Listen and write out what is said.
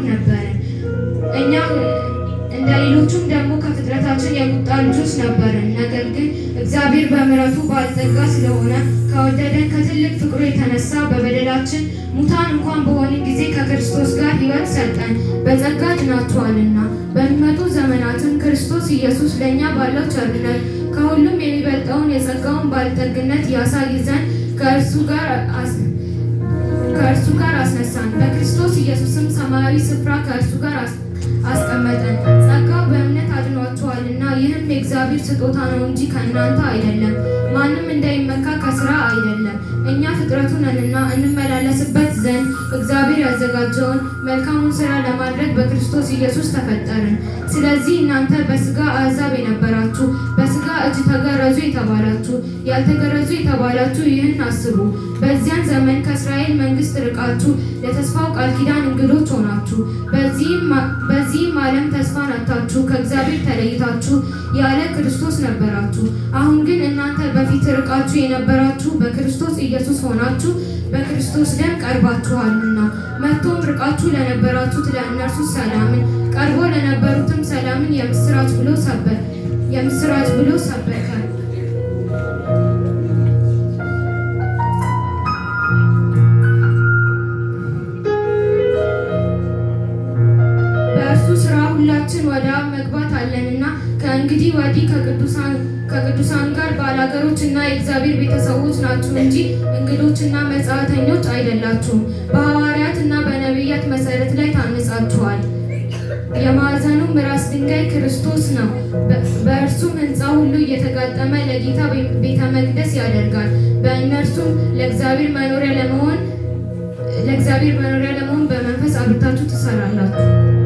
ነበርን። እኛ እንደ ሌሎቹም ደግሞ ከፍጥረታችን የቁጣ ልጆች ነበርን። ነገር ግን እግዚአብሔር በምሕረቱ ባለጠጋ ስለሆነ ከወደደን ከትልቅ ፍቅሩ የተነሳ በበደላችን ሙታን እንኳን በሆንን ጊዜ ከክርስቶስ ጋር ሕይወት ሰጠን። በጸጋ ድናችኋልና። በሚመጡ ዘመናትም ክርስቶስ ኢየሱስ ለእኛ ባለው ቸርነት ከሁሉም የሚበልጠውን የጸጋውን ባለጠግነት ያሳይ ዘንድ ከእርሱ ጋር አስነሳን። በክርስቶስ ኢየሱስም ሰማያዊ ስፍራ ከእርሱ ጋር አስቀመጠን። ጸጋው በእምነት አድኗችኋልና፣ ይህም የእግዚአብሔር ስጦታ ነው እንጂ ከእናንተ አይደለም፣ ማንም እንዳይመካ ከስራ አይደለም። እኛ ፍጥረቱ ነንና እንመላለስበት ዘንድ እግዚአብሔር ያዘጋጀውን መልካሙን ስራ ለማድረግ በክርስቶስ ኢየሱስ ተፈጠርን። ስለዚህ እናንተ በስጋ አሕዛብ የነበራችሁ፣ በስጋ እጅ ተገረዙ የተባላችሁ፣ ያልተገረዙ የተባላችሁ ይህን አስቡ። በዚያን ዘመን ከእስራኤል መንግስት ርቃችሁ ለተስፋው ቃል ኪዳን እንግዶች ሆናችሁ፣ በዚህም ዓለም ተስፋን አጥታችሁ ከእግዚአብሔር ተለይታችሁ ያለ ክርስቶስ ነበራችሁ። አሁን ግን እናንተ በፊት ርቃችሁ የነበራችሁ በክርስቶስ ኢየሱስ ሆናችሁ በክርስቶስ ደም ቀርባችኋልና፣ መጥቶም ርቃችሁ ለነበራችሁት ለእነርሱ ሰላምን፣ ቀርቦ ለነበሩትም ሰላምን የምስራች ብሎ ሰበከ። በእርሱ ሥራ ሁላችን ወደ አብ መግባት አለንና ከእንግዲህ ወዲህ ከቅዱሳን ጋር ባላገሮች እና የእግዚአብሔር ቤተሰቦች ናችሁ እንጂ እንግዶችና መጻተኞች አይደላችሁም። በሐዋርያት እና በነቢያት መሰረት ላይ ታንጻችኋል። የማዕዘኑም ራስ ድንጋይ ክርስቶስ ነው። በእርሱም ሕንፃ ሁሉ እየተጋጠመ ለጌታ ቤተ መቅደስ ያደርጋል። በእነርሱም ለእግዚአብሔር መኖሪያ ለመሆን በመንፈስ አብርታችሁ ትሰራላችሁ።